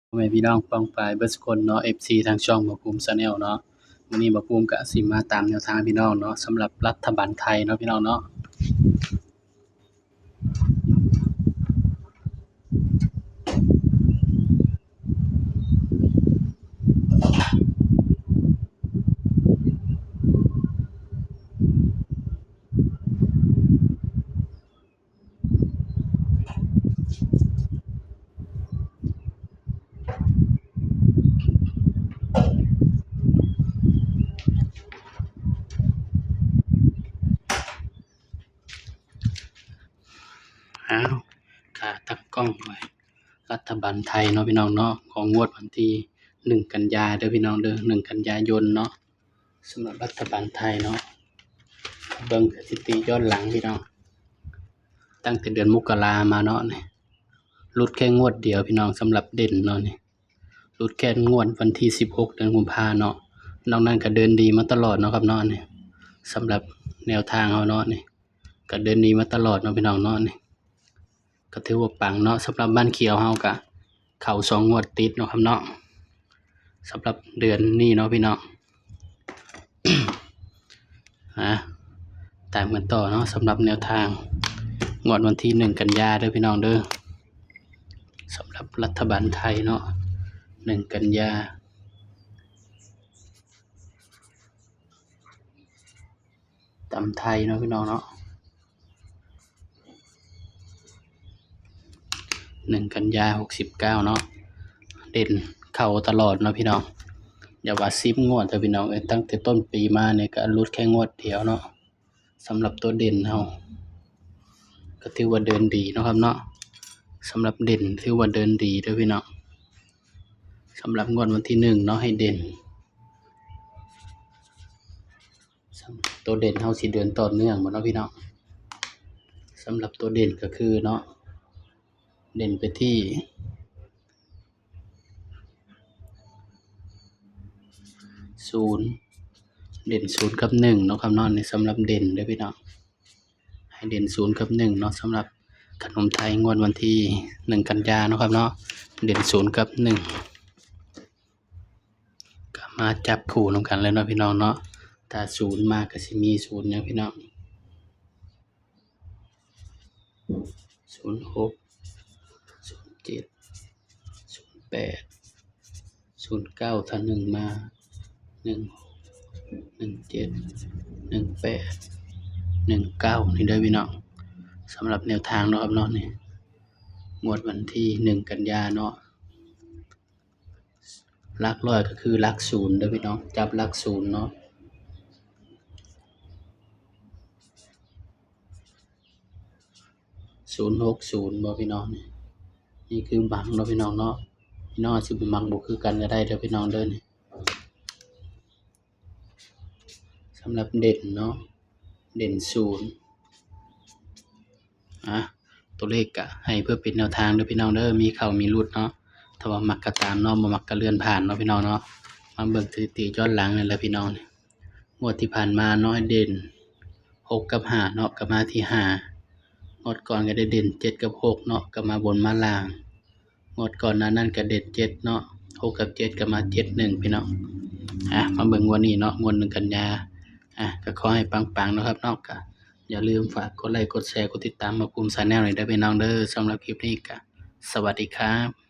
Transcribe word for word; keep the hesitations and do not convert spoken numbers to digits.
พ่อแม่พี่น้องป้องปายเบิดสุคนเนาะ เอฟซี ทางช่องบ่าวภูมิ Channel เนาะ มื้อนี้บ่าวภูมิก็สิมาตามแนวทางพี่น้องเนาะ สำหรับรัฐบาลไทยเนาะพี่น้องเนาะ อ้าว ขาตั้งกล้องไว้ รัฐบาลไทยเนาะพี่น้องเนาะ ของงวดวันที่หนึ่งกันยาเด้อพี่น้องเด้อ หนึ่งกันยายนเนาะ สำหรับรัฐบาลไทยเนาะ เบิ่งสถิติย้อนหลังพี่น้อง ตั้งแต่เดือนมกรามาเนาะนี่ หลุดแค่งวดเดียวพี่น้อง สำหรับเด่นเนาะนี่ หลุดแค่งวดวันที่สิบหกเดือนกุมภาเนาะ นอกนั้นก็เดินดีมาตลอดเนาะครับเนาะนี่ สำหรับแนวทางเฮาเนาะนี่ ก็เดินดีมาตลอดเนาะพี่น้องเนาะนี่ ก็ถือว่าปังเนาะ สำหรับบ้านเขียวเฮาก็เข้าสองงวดติดเนาะครับเนาะ สำหรับเดือนนี้เนาะพี่น้อง ฮะ ตามกันต่อเนาะ สำหรับแนวทาง งวดวันที่หนึ่งกันยาเด้อพี่น้องเด้อ สำหรับรัฐบาลไทยเนาะ หนึ่งกันยา ตำไทยเนาะพี่น้องเนาะ หนึ่งกันยาหกสิบเก้าเนาะ เด่นเข้าตลอดเนาะพี่น้อง อย่าว่าสิบงวดเถอะพี่น้องเอ้ย ตั้งแต่ต้นปีมาเนี่ยก็หลุดแค่งวดเดียวเนาะ สำหรับตัวเด่นเฮา ก็ถือว่าเดินดีเนาะครับเนาะ สำหรับเด่นถือว่าเดินดีเด้อพี่น้อง สำหรับงวดวันที่หนึ่งเนาะ ให้เด่น สำหรับตัวเด่นเฮาสิเดินต่อเนื่องบ่เนาะพี่น้อง สำหรับตัวเด่นก็คือเนาะ เด่นไปที่ ศูนย์ เด่นศูนย์กับหนึ่งเนาะครับเนาะ นี่สำหรับเด่นเด้อพี่น้อง ให้เด่นศูนย์กับหนึ่งเนาะ สำหรับขนมไทยงวดวันที่หนึ่งกันยาเนาะครับเนาะ เด่นศูนย์กับหนึ่ง ก็มาจับคู่นำกันเลยเนาะพี่น้องเนาะ ถ้าศูนย์มาก็สิมีศูนย์หยังพี่น้อง ศูนย์หก ศูนย์เจ็ด ศูนย์แปด ศูนย์เก้า ถ้าหนึ่งมา หนึ่งหก หนึ่งเจ็ด หนึ่งแปด หนึ่งเก้า นี่เด้อพี่น้อง สำหรับแนวทางเนาะครับเนาะ นี่ งวดวันที่หนึ่งกันยาเนาะ หลักร้อยก็คือหลักศูนย์เด้อพี่น้อง จับหลักศูนย์เนาะ ศูนย์หกศูนย์ บ่พี่น้อง นี่ นี่คือมักเนาะพี่น้องเนาะ พี่น้องอาจสิบ่มักบ่คือกันก็ได้เด้อพี่น้องเด้อ นี่ สำหรับเด่นเนาะ เด่นศูนย์ อ่ะ ตัวเลขก็ให้เพื่อเป็นแนวทางเด้อพี่น้องเด้อ มีเข้ามีหลุดเนาะ ถ้าว่ามักก็ตามเนาะ บ่มักก็เลื่อนผ่านเนาะพี่น้องเนาะ มาเบิ่งสถิติย้อนหลังนี่แหละพี่น้อง งวดที่ผ่านมาเนาะ เด่นหกกับห้าเนาะ ก็มาที่ห้า งวดก่อนก็ได้เด่นเจ็ดกับหกเนาะ ก็มาบนมาล่าง งวดก่อนหน้านั้นก็เด่นเจ็ดเนาะ หกกับเจ็ดก็มาเจ็ดหนึ่งพี่น้อง อ่ะ มาเบิ่งงวดนี้เนาะ งวดหนึ่งกันยา อ่ะ ก็ขอให้ปังๆเนาะครับเนาะ ก็อย่าลืมฝากกดไลค์ กดแชร์ กดติดตามบ่าวภูมิ Channel หน่อยเด้อพี่น้องเด้อ สำหรับคลิปนี้ก็สวัสดีครับ